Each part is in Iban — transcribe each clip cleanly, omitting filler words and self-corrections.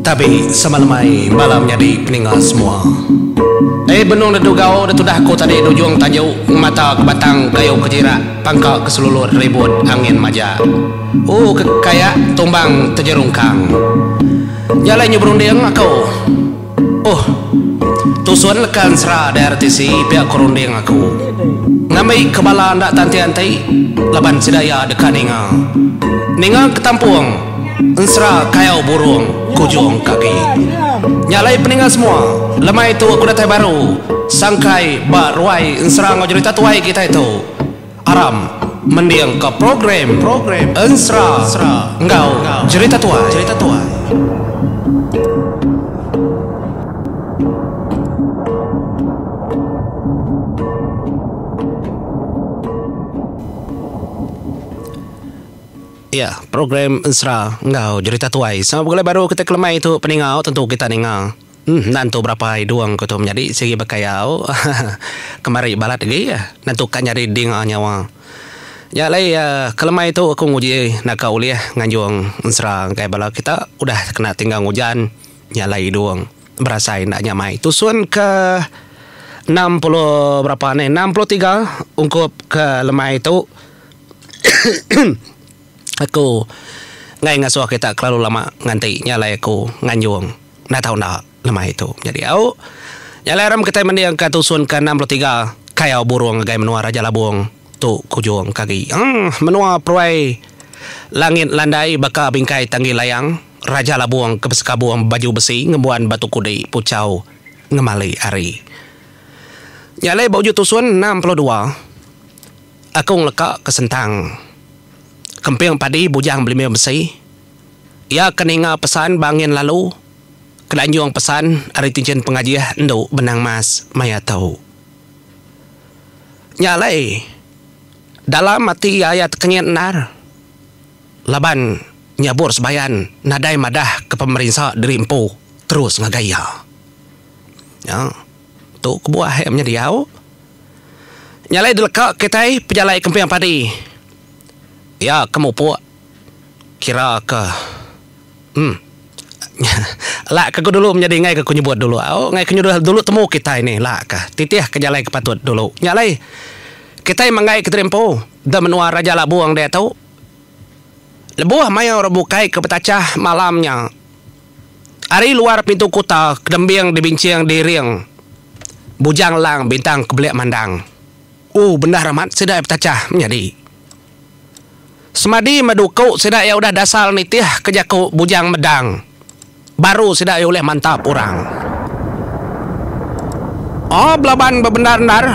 Tabi sama lemai bala menyadi peninga semua. Eh benung dedu gau detudah aku tadi dujung tanju ngemata ke batang kayu kejirak pangka ke selulur ribut angin majak. Ooh ke kayak tumbang tejerungkang. Nya alai nyu berunding aku. Ohh. Tusun leka ensera da RTC pia ku runding aku. Ngambi ke bala enda tanti-anti laban sida iya deka ninga. Ninga ke tampung ensera kayau burung kujung ke agi. Nya alai peninga semua, lemai tu aku datai baru sangkai ba ruai ensera enggau jerita tuai kitai tu. Aram mending ka program Ensera enggau Jerita Tuai. Ya, program Ensera enggau Jerita Tuai. Sama begulai baru kita kelemai tu peningau tentu kita ninga. Enda entu berapa idung ku tu menyadi sigi bekayau kemari balat agi nentu ka nyadi dinga nyawa. Nya alai kelemai tu aku nguji naka ulih nganjung ensera ngagai bala kita udah kena tinggang ujan nya alai idung berasai enda nyamai. Tusun ke 60 berapa ni 63 ungkup ke lemai tu aku enggai ngasuh kita kelalu lama nganti nya alai aku nganjung. Enda tau enda lemai tu nyadi au. Nya alai aram kitai mendingka tusun ke 63 Kayau Burung ngagai menua Raja Labung tu kujung ke agi. Emm menua peruai langit landai baka bingkai tanggi layang Raja Labung ke besekabung bebaju besi ngembuan batu kudi puchau ngemali hari. Nya alai ba uju tusun 62 aku ngeleka ke sentang Kemping padi bujang belimbing besi. Iya ke ninga pesan bangin lalu ke danjung pesan ari tinchin pengajih endu benang mas maya tu. Nya alai, dalam ati iya iya tekenyit endar laban nyabur sebayan nadai madah ke pemerinsa diri empu terus ngagai iya. Nya, tu kebuah iya menyadi au. Nya alai dileka kitai pejalai kemping padi. Iya ke mupuk. Kira ke em lak ke ku dulu menyadi enggai ke ku nyebut dulu au enggai ke nyudah dulu temu kitai ni lak ke titih ke jalai ke patut dulu. Nya alai kitai manggai ke diri empu da menua Raja Labung diatu lebuh maya orang bukai ke betachah malam nya ari luar pintu kuta kedembing dibinching diring Bujang Lang Bintang Kebelik Mandang. Ooh bendar amat sida betachah menyadi. Semadi meduku sida iya udah dasal nitih ke jaku Bujang Medang baru sida iya ulih mantap orang. Oh belaban bebendar endar.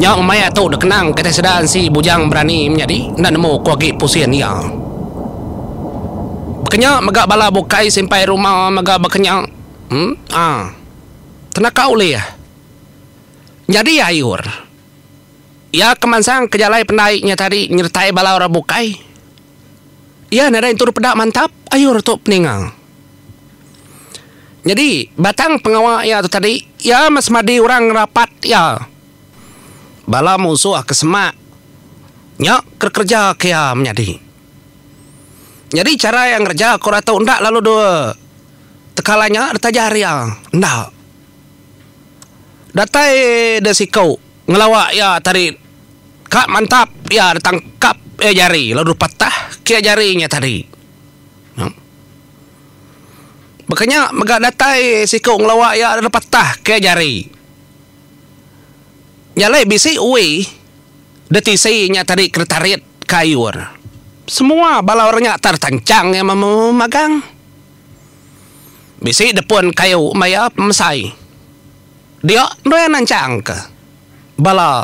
Nya maya tu dikenang kitai sida ensi Bujang Berani menyadi enda nemu ku agi pusin iya. Bekenya mega bala bukai simpai ruma mega bekenya. Em ah. Tenaka ulih. Nyadi ayur. Iya ke mansang ke jalai pendai nya tadi nyertai bala orang bukai. Iya nadai entur peda mantap ayur tu peninga. Nyadi batang pengawa iya tu tadi iya meh semadi orang ngerapat iya. Bala munsuh ke semak nya ke kereja ke iya menyadi. Nyadi chara iya ngereja ke orang tu enda lalu dua tekala nya ditajar iya enda. Datai deh siku ngelawa iya tadi ka mantap iya ditangkap iya jari lalu dipatah ke iya jari nya tadi. Baka nya mega datai siku ngelawa iya lalu dipatah ke iya jari. Nya alai bisi uwi deh tisi nya tadi ke ditarit ke ayur. Semua bala orang nya tertanchang iya magang. Bisi depun kayu maya pemesai dia endur iya nanchangka bala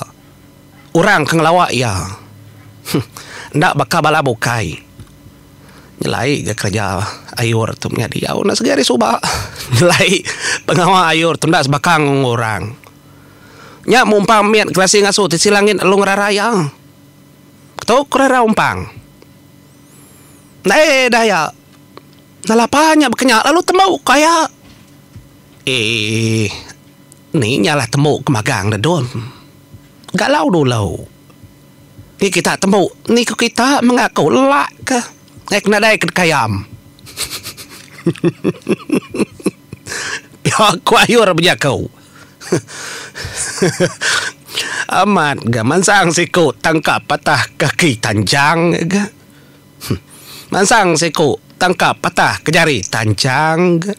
orang ke ngelawa iya. Enda baka bala bukai. Nyelai ga kereja ayur tu menyadi au enda segi ari suba. Nyelai pengawa ayur tu enda sebaka enggau orang. Nya mumpang mit kelasi ngasu tisi langit lalu ngerara iya. Tu ku rara umpang. Ndai dah iya. Ngelapa nya bekenya lalu tembu ku aya. Eeh ni nya lah tembu ke magang ne dom. Galau dulu. Ni kita tembu ni ku kita mengaku lak ke. Ngai ke nadai ke dikayam. Pia ku Ayur bejaku. Amat ga mansang siku tangkap patah kaki tanchang ga. Mansang siku tangkap patah ke jari tanchang ga.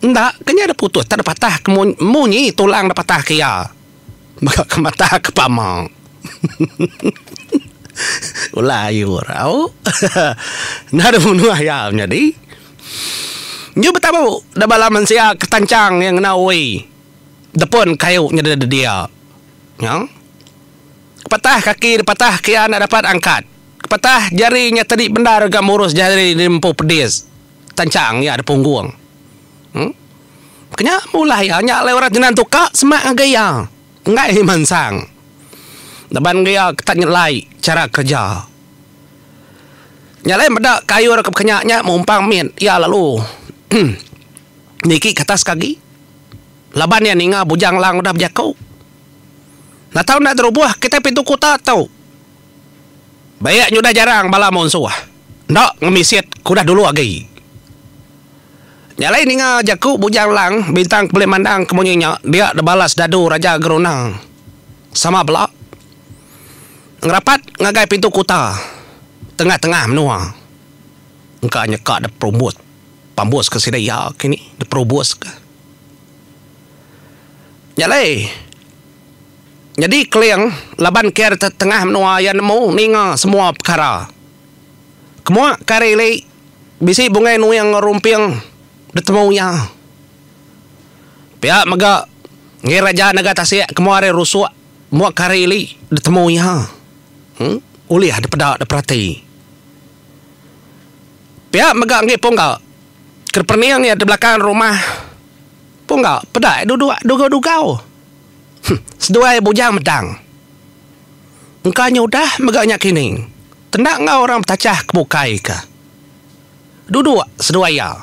Enda ke nya da putus tak da patah ke munyi tulang da patah ke iya. Mega ke mata ke pama. Ulah ayur au. Enda da munuh iya menyadi. Nyu betabu da bala mensia ke tanchang iya ngena ui depun kayu nyadi da dia. Nya. Kepatah kaki da patah ke iya enda dapat angkat. Kepatah jari nya tadi bendar ga murus jari diri empu pedis tanchang iya da punggung. Em. Kenya meh ulah iya nya alai orang jenan tuka semak ngagai iya. Enggai mansang. Laban enggai iya ketat nyelai chara kereja. Nya alai meda kayu ke bekenya nya mumpang mit iya lalu niki ke atas ke agi. Laban iya ninga Bujang Lang udah bejaku. Natau enda terubuh kitai pintu kuta tu. Baik nyudah jarang bala munsuh enda ngemisit ke udah dulu agi. Nya alai ninga jaku Bujang Lang bintang ke bulih mandang ke munyi nya dia dibalas dadu Raja Geruna sama bela ngerapat ngagai pintu kuta tengah-tengah menua engka nyeka diperumbus pambus ke sida iya kini diperubus ke. Nya alai nyadi Keling laban ke ari tengah menua iya nemu ninga semua pekara. Kemua ke ari ili bisi Bungai Nuing enggau Rumping ditemu iya. Pia mega enggi Raja Naga Tasik kemua ari Rusuk mua ke ari ili ditemu iya. Em ulih dipeda diperati. Pia mega enggi Pungga ke pening iya di belakang rumah Pungga peda iya duduk dugau-dugau. Huh seduai Bujang Medang. Engka nya udah mega nya kini. Tenda enggau orang betachah ke bukai ka. Duduk seduai iya.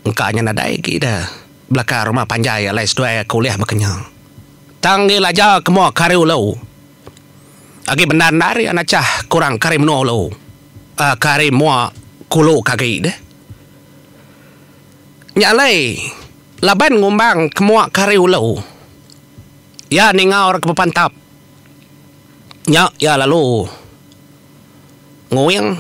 Engka nya nadai agi da belakang rumah panjai alai seduai iya ke ulih baka nya. Tang agi laja ke mua ke ari ulu. Agi bendar endar iya nachah ke orang ke ari menua ulu uhh ke ari mua ke ulu ke agi deh. Nya alai laban ngumbang ke mua ke ari ulu. Iya ninga orang ke bepantap nya iya lalu nguing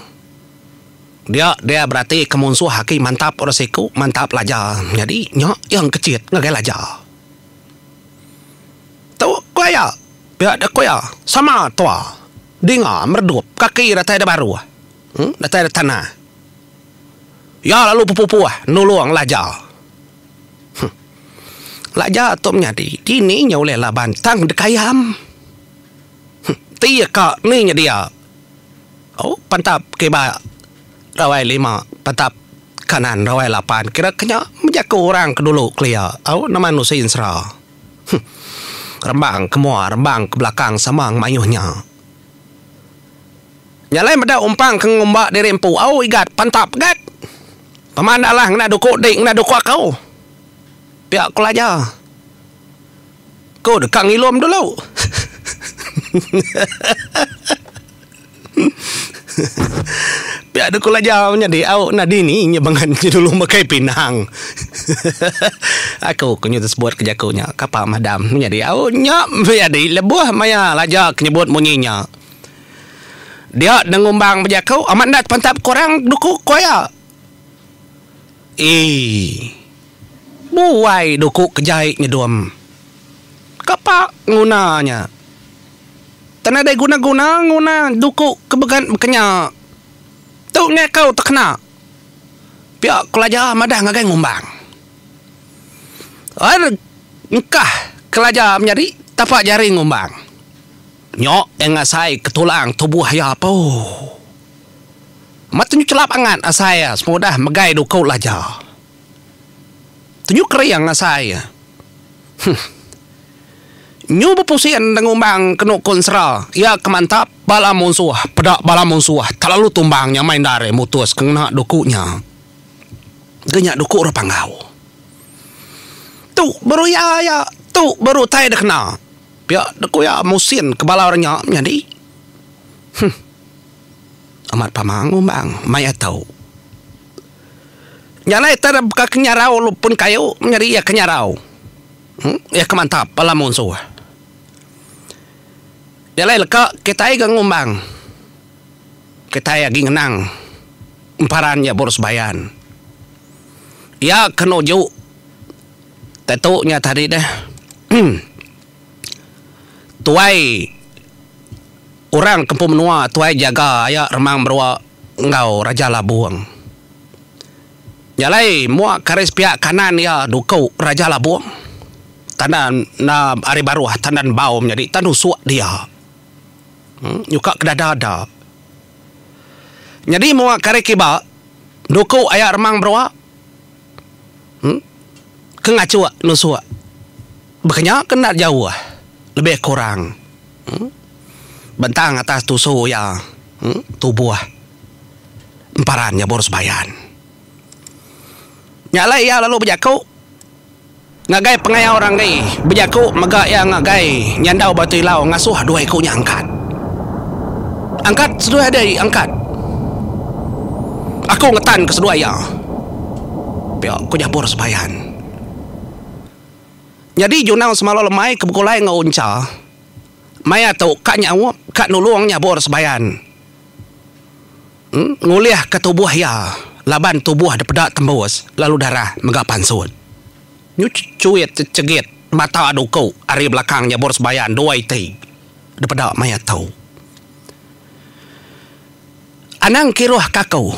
dia dia berati ke munsuh aki mantap orang siku mantap laja nyadi nya iya engkechit ngagai laja. Tu ku iya pia deh ku iya sama tua dinga meredup kaki datai da baruh uhh datai da tanah. Iya lalu pepupuh nulung laja. Huh. Laja tu menyadi dini nya ulih laban tang dekayam. Huh. Ti ka ni nya dia. Oh pantap kiba rawai lima pantap kanan rawai lapan kira ke nya bejaku orang ke dulu kelia au nama nusi ensera. Huh. Rembang ke mua rembang ke belakang sama ngemayuh nya. Nya alai meda umpang ke ngumba diri empu au igat pantap gat. Paman alah ngena duku di ngena duku aku. Pia ku Laja. Ku deka ngilum dulu. Pia duku Laja menyadi au enda dini nya bengan nya dulu makai pinang. Aku ke nyut sebut ke jaku nya kapa madam menyadi au nya menyadi lebuh maya Laja ke nyebut munyi nya. Dia nengumbang bejaku amat enda tepantap ke orang duku ku iya. Eii. Buai duku ke jai nyedum. Kapa nguna nya. Tang nadai guna-guna nguna duku ke bekenya. Tu enggai kau tekena. Pia ku Laja madah ngagai ngumbang. Er engkah ke Laja menyadi tapak jari ngumbang. Nyok iya ngasai ke tulang tubuh iya apuh. Amat tunjuk chelap angat asai iya sepengudah megai duku laja. Tunjuk kering asai iya. Huh. Nyu bepusin dengumbang kenu ku ensera iya ke mantap bala munsuh peda bala munsuh telalu tumbang nyamai endar iya mutus ke ngena duku nya. Ga nya duku orang Panggau. Tu baru iya iya tu baru utai da kena. Pia dek ku iya musin ke bala orang nya menyadi. Huh. Amat pama ngumbang maya tu. Nya alai tang baka ke nyarau pun kayu menyadi iya ke nyarau. Iya ke mantap bala munsuh. Nya alai leka kitai ga ngumbang. Kitai agi ngenang emparan iya Burus Bayan. Iya ke nuju tetu nya tadi deh. Tuai orang ke empu menua tuai jaga aya Remang Berua enggau Raja Labung. Nya alai mua karis piak kanan iya duku Raja Labung tanda enda ari baruh tanda nembau menyadi tan usuk dia. Nyuka ke dada da. Nyadi mua karis kiba duku aya Remang Berua ke ngachuk nusuk baka nya ke enda jauh lebih kurang. Bentang atas tusu iya tubuh emparan nyabur sebayan. Nya alai iya lalu bejaku ngagai pengayau Ranggi, bejaku mega iya ngagai Nyandau Batu Ilau ngasuh dua iku nya angkat. Angkat seduai dei angkat. Aku ngetanka seduai iya. Pia ku Nyabur Sebayan. Nyadi Junau semalu lemai ke begulai enggau Uncha, maya tu ka nyaup ka nulung nyabur sebayan ngulihka tubuh iya laban tubuh dipeda tembus lalu darah mega pansut. Nyu chuit chegit mata duku ari belakang nyabur sebayan dua iti dipeda maya tu. Anang kiruh ka aku.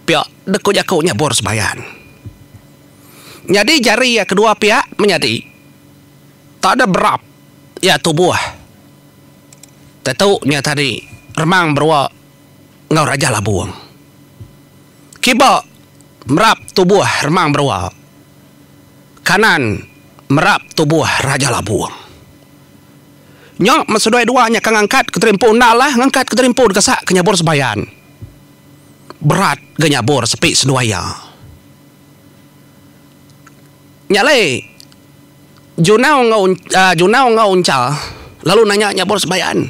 Pia dek ku jaku nyabur sebayan. Nyadi jari iya kedua piak menyadi tak ada berap iya tubuh. Tetu nya tadi Remang Berua enggau Raja Labung. Kiba merap tubuh Remang Berua, kanan merap tubuh Raja Labung. Nya men seduai dua nya ka ngangkat ke terimpu enda alah ngangkat ke terimpu dikesak ke nyabur sebayan. Berat ga nyabur sepi seduai iya. Nya alai Junau enggau Junau enggau Uncha lalu nanya nyabur sebayan.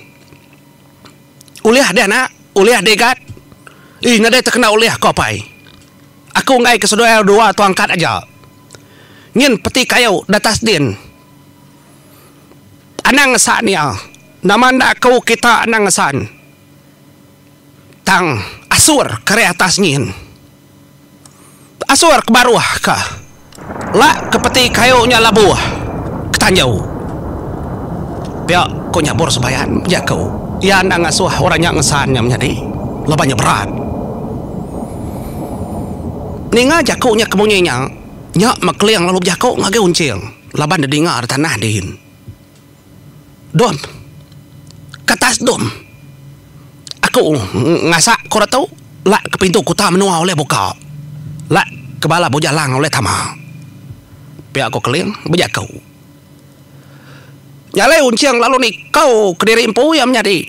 Ulih deh anak, ulih deh gat. Ih nadai tekena ulih ko apai. Aku enggai ke seduai dua tu angkat aja. Nyin peti kayu datas din. Anang ngesan iya. Nama enda aku kita anang ngesan. Tang asur ke ari atas nyin. Asur ke baruh ka. Lak ke peti kayu nya labuh ke tanju. Pia ku Nyabur Sebayan bejaku. Iya enda ngasuh orang nya ngesan nya menyadi laban nya berat. Ninga jaku nya ke munyi nya, nya Mekeling lalu bejaku ngagai Unching laban dedinga ari tanah din. Dom. Ketas dom. Aku ngasak ko retu lak ke pintu kuta menua ulih buka. Lak ke bala Bujang Lang ulih tama. Pia ko Keling bejaku. Nya alai Unching lalu nikau kediri empu iya menyadi.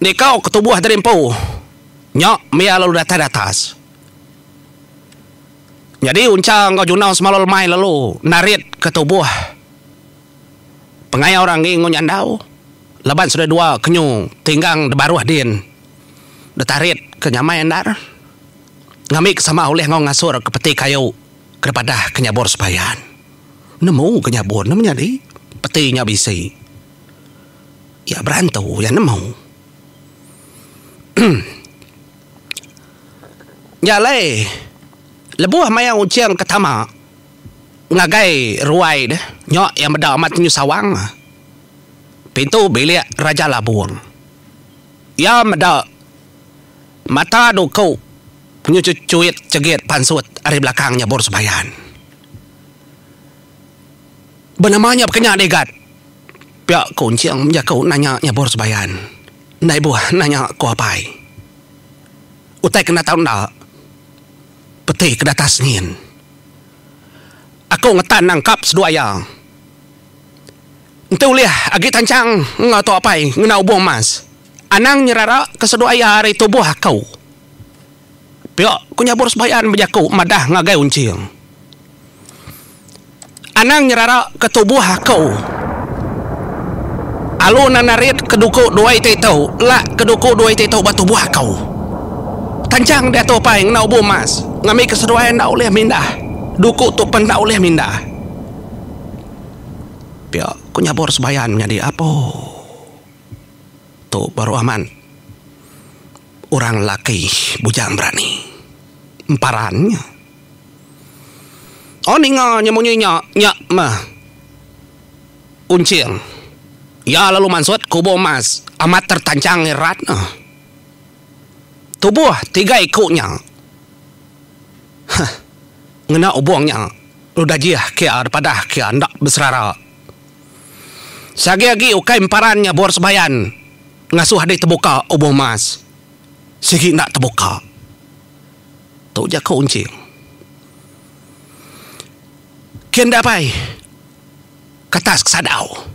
Nikau ke tubuh diri empu. Nya mia lalu datai datas. Nyadi Uncha enggau Junau semalu lemai lalu narit ke tubuh pengayau Ranggi enggau Nyandau laban seduai dua kenyu tinggang debaruh din detarit ke nyamai endar ngambi ke sama ulih enggau ngasur ke peti kayu ke dipadah ke nyabur sebayan. Nemu ke nyabur ne menyadi peti nya bisi. Iya berantu iya nemu. Nya alai, lebuh maya Unching ke tama ngagai ruai deh, nya iya meda amat nyu sawang pintu bilik Raja Labung. Iya meda mata duku nyu chuit chegit pansut ari belakang nyabur sebayan. Benama nya baka nya deh gat? Pia ku Unching bejaku nanya nyabur sebayan. Enda ibuh nanya ku apai. Utai ke enda tau enda peti ke datas nyin. Aku ngetan nangkap seduai iya. Enti ulih agi tanchang enggau tu apai ngena ubung emas. Anang nyerara ke seduai iya ari tubuh aku. Pia ku Nyabur Sebayan bejaku madah ngagai Unching. Anang nyerara ke tubuh aku. Alu enda narit ke duku duai ti tu, lak ke duku duai ti tu ba tubuh aku. Tanchang diatu apai ngena ubu emas ngambika seduai enda ulih mindah. Duku tu pen enda ulih mindah. Pia ku nyabur sebayan nyadi apo. Tu baru amat orang laki bujang berani. Emparan nya. Oh ninga nya munyi nya, nya meh. Unching. Iya lalu mansut kubu emas amat tertanchang erat ne. Tubuh tiga iku nya. Huh. Ngena ubung nya lalu dajih kia dipadah kia enda beserara. Seagi agi ukai emparan nya bor sebayan ngasuh dih tebuka ubung emas. Sigi enda tebuka. Tu jaku Unching. Kin enda pai. Ketas ke sadau.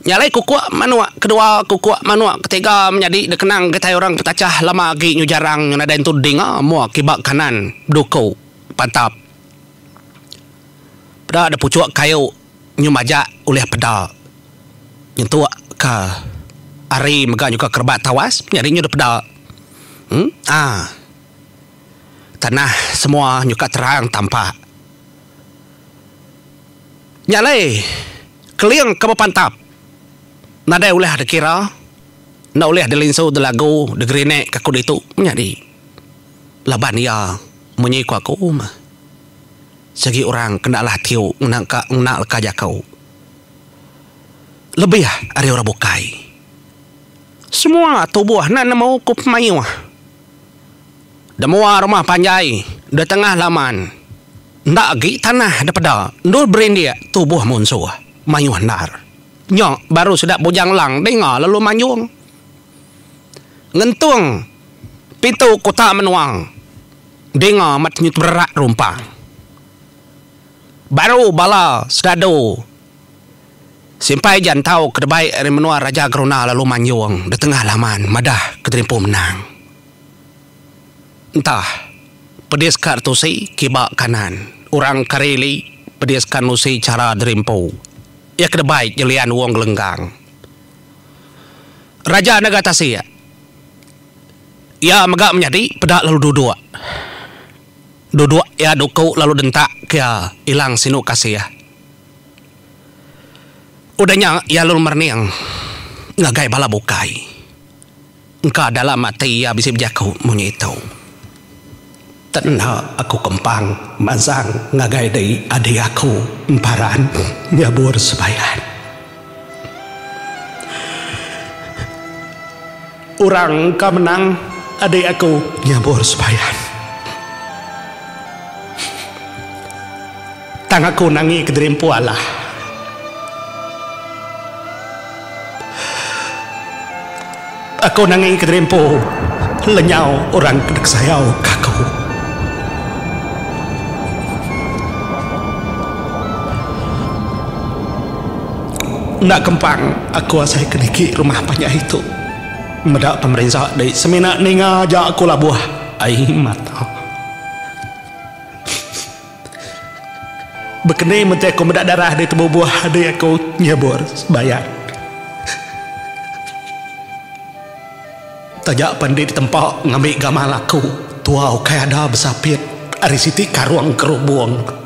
Nya alai kukuk manuk kedua kukuk manuk ketiga menyadi dikenang kitai orang petachah lama agi nyu jarang nyu nadai entu dinga mua kiba kanan beduku pantap. Peda da puchuk kayu nyu majak ulih peda nyentuk ka hari mega nyuka kerebat tawas nyadi nyu dipeda. Aa. Tanah semua nyuka terang tampak. Nya alai, Keling ke bepantap nadai ulih dikira, enda ulih dilinsu delagu digerinek ke aku ditu menyadi. Laban iya munyi ku aku meh. Sigi orang ke enda alah tiu ngena ka ngena leka jaku lebih ari orang bukai. Semua tubuh enda nemu ku pemayuh. Demua rumah panjai di tengah laman enda agi tanah dipeda endur berindik tubuh munsuh mayuh endar. Nya baru sida Bujang Lang dinga lalu manjung ngentung pintu kuta menua dinga amat nyut bererak rumpang. Baru bala sedadu simpai jantau ke dibai ari menua Raja Geruna lalu manjung di tengah laman madah keterimpu menang. Entah, pedis ka tusi kiba kanan, orang ke rili pedis ka nusi chara derimpu. Iya ke debai jelian wong gelenggang. Raja Naga Tasik. Iya mega menyadi peda lalu duduk. Duduk iya duku lalu dentak ke iya ilang sinu kasih. Udah nya iya lalu merening ngagai bala bukai. Engka dalam ati iya bisi bejaku munyi tu, Tenda aku kempang mansang ngagai di adi aku emparan nyabur sebayan. Orang engka menang adi aku nyabur sebayan. Tang aku nangi kediri empu alah. Aku nangi kediri empu lenyau orang ke dikesayau ke aku. Enda kempang aku asai ke niki rumah panjai tu meda pemerinsa dei semina ninga aja aku labuh ai mata. Bekeni menti aku meda darah di tebubuh adi aku nyebur sebayan. Taja pan di ditempa ngambi gamal aku tua ukai ada besapit ari siti karung kerubung.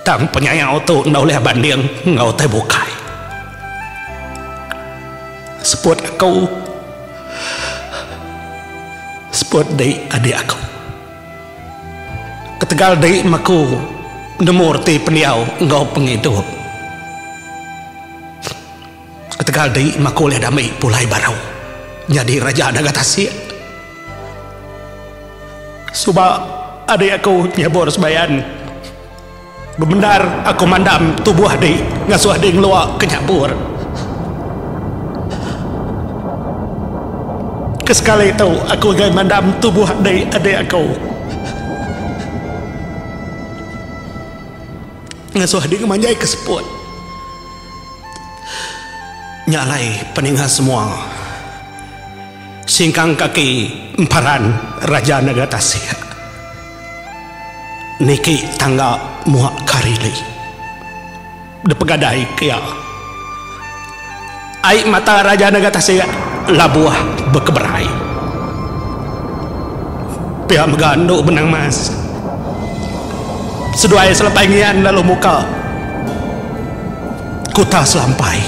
Tang penyayau tu enda ulih banding enggau utai bukai. Seput aku, seput di adik aku. Ketegal di meku nemu reti pendiau enggau pengidup. Ketegal di meku ulih dami pulai baru nyadi raja Naga Tasik. Suba adik aku nyebur sebayan. Bebendar aku mandam tubuh adik ngasuh adik ngelua ke nyabur. Ke sekali tu aku enggai mandam tubuh adik adik aku. Ngasuh adik ngemanjai ke seput. Nya alai peninga semua. Singkang kaki emparan Raja Naga Tasik. Niki tangga muak karili. Dipegadai ke iya. Ai mata Raja Naga Tasik labuh bekeberai. Pia mega endu Benang Mas. Seduai selepai ngian lalu muka kuta selampai.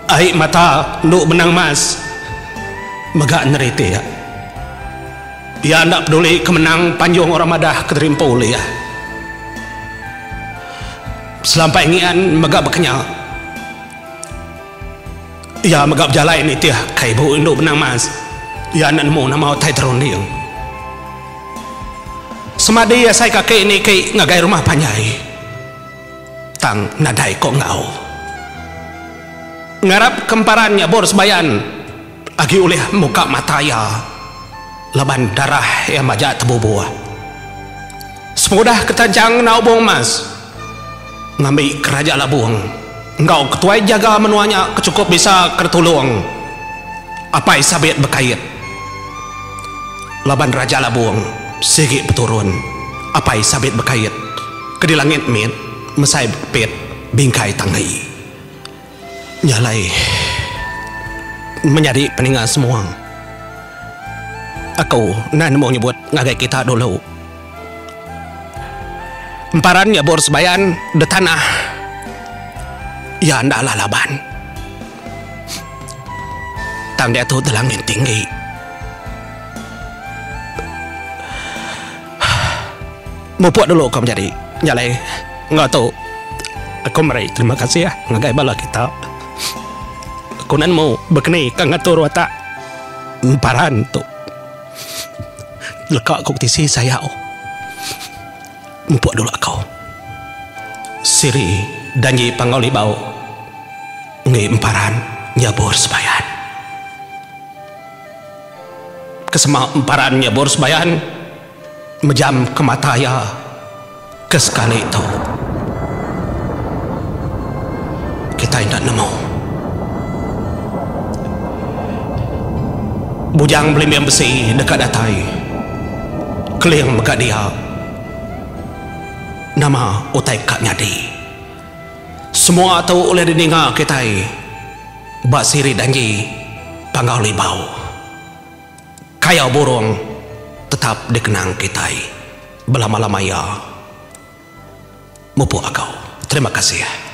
Ai mata endu Benang Mas mega neritik. Iya enda peduli ke menang panjung orang madah ke diri empu ulih. Selampai ngian mega bekenya. Iya mega bejalai nitih ka ibu indu Benang Mas. Iya enda nemu nama utai terunding. Semadi asai kaki niki ngagai rumah panjai. Tang nadai ko enggau. Ngarap ke emparan nyabur sebayan agi ulih muka mata iya laban darah iya majak tebubuh. Sepengudah ketanchang ngena ubung emas ngambi ke Raja Labung enggau ketuai jaga menua nya ke chukup bisa ke ditulung Apai Sabit Bekait laban Raja Labung sigi peturun Apai Sabit Bekait ke di langit mit mesai pit bingkai tanggi. Nya alai menyadi peninga semua. Aku enda nemu nyebut ngagai kita dulu. Emparan nyabur sebayan de tanah iya enda alah laban. Tang diatu de langit tinggi. Mupuk dulu ko menyadi. Nya alai enggau tu aku meri terima kasih ngagai bala kita. Aku enda nemu bekeni ka ngatur watak emparan tu. Leka ku tisi sayau. Mupuk dulu aku. Siri danji Panggau Libau enggi emparan nyabur sebayan. Kesema emparan nyabur sebayan. Mejam ke mata iya ke sekali tu. Kitai enda nemu. Bujang belimbing besi deka datai. Keling mega dia. Nama utai ka nyadi. Semua tu ulih dininga kitai ba siri danji Panggau Libau. Kayau burung tetap dikenang kitai belama-lama iya. Mupuk aku. Terima kasih.